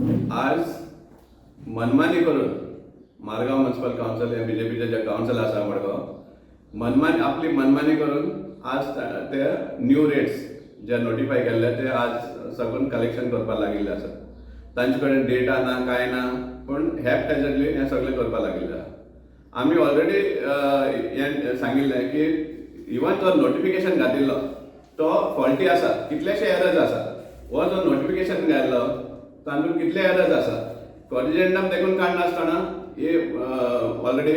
आज मनमानी करून मारगांव म्युन्सिपल कावन्सिल हे बीजेपीचे जे कावन्सिल आसा मडगांव, मनमानी, आपली मनमानी करून आज ते न्यू रेट्स जे नोटिफाय केल्ले ते आज सगून कलेक्शन करपाक लागिल्ले आसा. तांचे कडेन डेटा ना, कांय ना, पूण हॅपहॅजर्डली हें सगळें करपाक लागिल्लें आसा. आमी ऑलरेडी हें सांगिल्लें की इवन जो नोटिफिकेशन घातिल्लो तो फॉल्टी आसा, कितलेशे एरर्स आसा. हो जो नोटिफिकेशन घातलो तातूंत कितले एरर्स आसा, कॉरिजेंडम देखून काडनासतना हे ऑलरेडी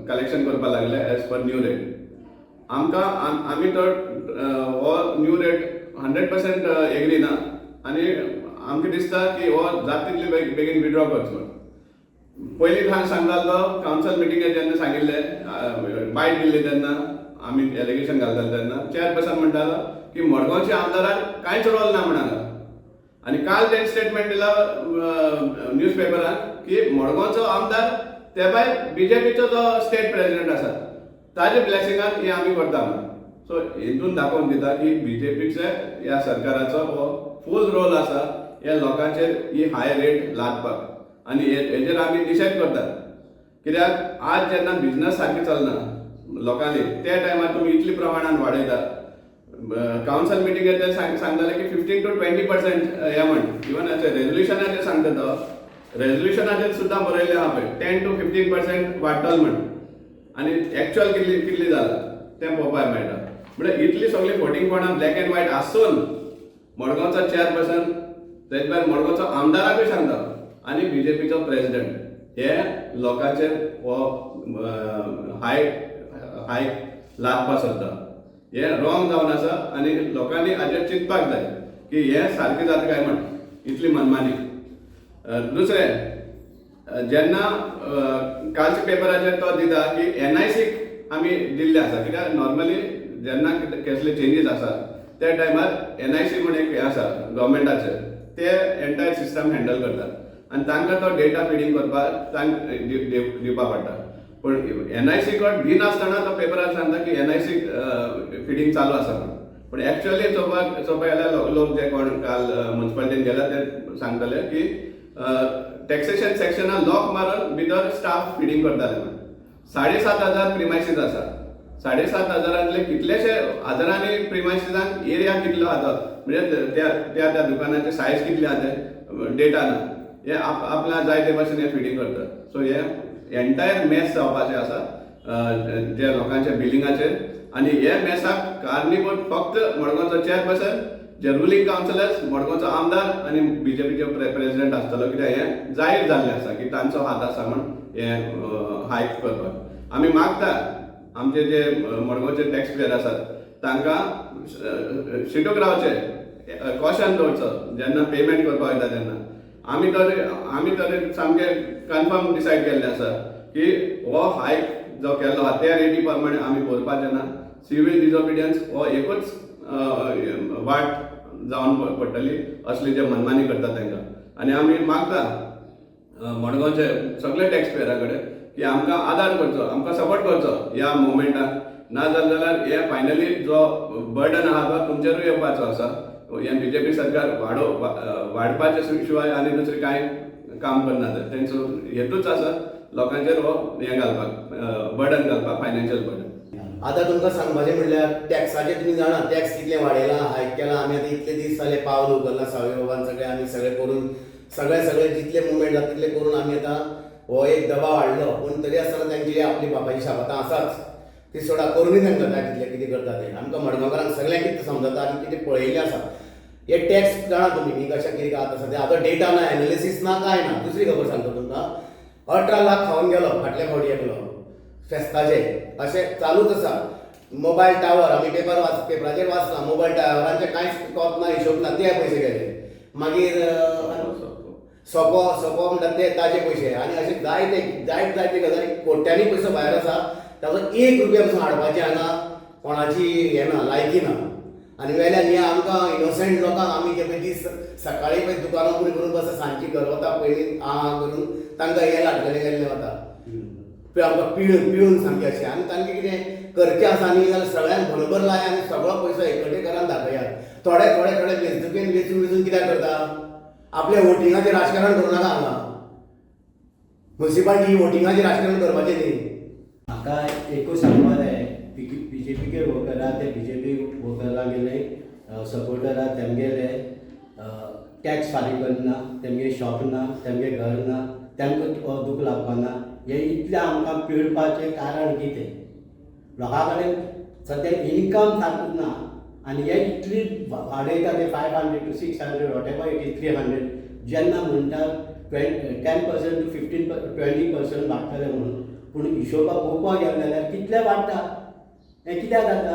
कलेक्शन करपाक लागले एज पर न्यू रेट. आमकां आमी तो हो न्यू रेट 100% एग्री ना आनी आमकां दिसता की हो जाता तितले बेगीन विड्रॉ करचो म्हूण. पयलीं सांग सांगतालो तो कावन्सिल मिटिंगेर जेन्ना सांगिल्लें, बायट दिल्ली तेन्ना, आमी एलिगेशन घालताले तेन्ना चेअरपर्सन म्हणटालो की मडगांवच्या आमदाराक कांयच रोल ना म्हणालो आनी काल तेणें स्टेटमेंट दिला न्यूज पेपरान की मडगांवचो आमदार, ते भायर बीजेपीचो जो स्टेट प्रेसिडेंट आसा, ताजे ब्लेसिंगान हे आमी करता म्हणून. सो हितून दाखोवन दिता की बीजेपीचे ह्या सरकाराचो हो फूल रोल आसा ह्या लोकांचेर ही हाय रेट लादपाक आनी हेजेर आमी निशेध करतात, कित्याक आज जेन्ना बिजनस सारकें चलना लोकांनी, त्या टायमार तुमी इतले प्रमाणान वाडयता. कावन्सिल मिटिंगेर ते सांगताले की 15 टू 20% हे म्हण. इवन रेजोल्युशनाचेर सांगता तो, रेजोल्युशनाचेर सुद्दां बरयल्लें आहा पळय, 10 टू 15% वाडटलो म्हण आनी एक्चुअल कितली कितली जाला तें पळोवपाक मेळटा. म्हणजे इतली सगळी फटींगपणां ब्लॅक अँड व्हायट आसून मडगांवचो चेअरपर्सन, तेज भायर मडगांवचो आमदाराकूय सांगता आनी बीजेपीचो प्रेसिडेंट हे लोकांचेर हो हाय हाय लादपाक सोदता. हे रॉंग जावन आसा आनी लोकांनी हाजेर चिंतपाक जाय की हे सारकें जाता काय म्हण इतली मनमानी. दुसरें, जेन्ना कालच्या पेपराचेर तो दिता की एनआयसीक आमी दिल्ले आसा, कित्याक नॉर्मली जेन्ना कसले चेंजीस आसा त्या टायमार एनआयसी म्हूण एक हें आसा गव्हर्मेंटाचें, ते एंटायर सिस्टम हँडल करतात आनी तांकां तो डेटा फिडींग करपाक तांकां दिवपा पडटा. पूण एनआयसी कडेन दिनासतना तो पेपरार सांगता की एनआयसी फिडींग चालू आसा म्हूण. पूण एक्चुअली चोवपाक चोवपाक गेल्यार लोक जे कोण काल म्युन्सिपालिटीन गेल्या ते सांगतले की टॅक्सेशन सेक्शनान लॉक मारून भितर स्टाफ फिडींग करताले म्हूण. 7500 प्रिमायसीस आसा. 7500ांतले कितलेशे हजारांनी प्रिमायसिसान एरिया कितलो आसा, म्हणजे त्या त्या त्या दुकानाचे सायज कितले आहा ते डेटा ना. हे आपल्या जाय ते भाशेन हे फिडींग करतात. सो हे एंटायर मेस जावपाचें आसा जे लोकांच्या बिलिंगाचेर आनी हे मेसाक कारणीभूत फक्त मडगांवचो चेअरपर्सन, जे रुलींग कावन्सिलर्स, मडगांवचो आमदार आनी बीजेपीचो प्रेसिडेंट आसतलो, कित्याक हें जाहीर जाल्लें आसा की तांचो हात आसा म्हूण हें हायक करपाक. आमी मागता आमचे जे मडगांवचे टॅक्स पेयर आसात तांकां शिटूक रावचें, कॉशन दवरचो जेन्ना पेमेंट करपाक वयता तेन्ना. आमी तर सामकें कन्फर्म डिसायड केल्लें आसा की हो हायक जो केल्लो आहा त्या रेटी प्रमाणे आमी भरपाचे ना. सिवील डिसओबिडियन्स हो एकूच वाट जावन पडटली असली जे मनमानी करता तांकां. आनी आमी मागता मडगांवचे सगळे टॅक्स पेयरा कडेन की आमकां आदार करचो, आमकां सपोर्ट करचो ह्या मुवमेंटाक. ना जालें जाल्यार हे फायनली जो बर्डन आहा तो तुमचेरूय येवपाचो आसा. हें बीजेपी सरकार वाडपाचे शिवाय आनी दुसरें कांय काम करना. तेंचो हेतूच आसा लोकांचेर हो हें घालपाक, बर्डन घालपाक, फायनान्शियल बर्डन. आतां तुमकां सांगपाचें म्हणल्यार टॅक्साचें तुमी जाणा, टॅक्स कितले वाडयला, हायक केला. आमी आतां इतले दीस जाले पावल उखलना सावय बाबान, सगळे आमी सगळे करून, सगळे सगळे जितले मुवमेंट जाता तितले करून आमी आतां हो एक दबाव हाडलो. पूण तरी आसतना तेंची आपली बापायची शाबातां आसाच, ती सोडा, करुनूय तांकां जाय तितलें कितें करता तें. आमकां मडगांवकारांक सगळ्यांक कितें समजता आनी कितें पळयल्लें आसा. हे टॅक्स जाणा तुमी न्ही कशें कितें आतां सद्या आतां डेटा ना, एनालिसीस ना, कांय ना. दुसरी खबर सांगता तुमकां, 18 लाख खावन गेलो फाटल्या फावटी एकलो फेस्ताचे. अशें चालूच आसा. मोबायल टावर आमी पेपराचेर वाचला, मोबायल टावरांचे कांयच कोत ना, हिशोब ना, ते पयशे गेले. मागीर सोपो सोपो म्हणटात ते ताजे पयशे आनी अशे जायते जायते जायते गजाली, कोट्यांनी पयसो भायर आसा. ताजो एक रुपया पसून हाडपाचें हांगा कोणाची हें ना, लायकी ना. आनी वेल्यान हे आमकां इनोसंट लोकांक, आमी जे पळय दीस सकाळी पळय दुकानां उगडी करून बसता, सांजची घर वता पयलीं आ आ करून, तांकां हे लाटलेले गेल्ले वता पळय आमकां पिळून पिळून सामकें अशें. आनी तांकां कितें करचें आसा न्ही जाल्यार सगळ्यांक बरोबर लाय आनी सगळो पयसो एकवटे करान दाखयात. थोडे थोडे थोडे वेंचणुकेन वेंचून वेंचून कित्याक करता? आपल्या वोटिंगाचें राजकारण करूं नाका. हांगा मुन्सिपाल्टी वोटिंगाचें राजकारण करपाचें न्ही. म्हाका एकूच सांगपा जाय, बीजेपीचे वर्कर आहा ते बीजेपी वर्करागेले सपोर्टर आहा, तेमगेले टॅक्स फारीक करना, तेमगे शॉप ना, तेमगे घर ना, तेमकां हो दूख लागपाना. हे इतलें आमकां पिळपाचें कारण कितें? लोकां कडेन सद्या इनकम सारको ना आनी हे इतली वाडयता ते 500 to 600, whatever it is, 300. जेन्ना म्हणटा 10% to 15, 20% वाडटले म्हणून, पूण हिशोबा पळोवपाक गेले जाल्यार कितले वाडटा? हें कित्याक जाता?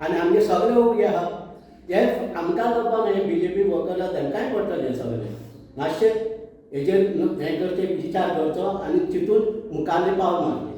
आनी आमगे सगळे ओगी आहा. हे आमकां करपाक न्हय, बीजेपी वर्कर आहा तेंकांय पडटलें हें सगळें. मातशें हेजेर हें करचें, विचार करचो आनी तितून मुखारलें पावल मारचें.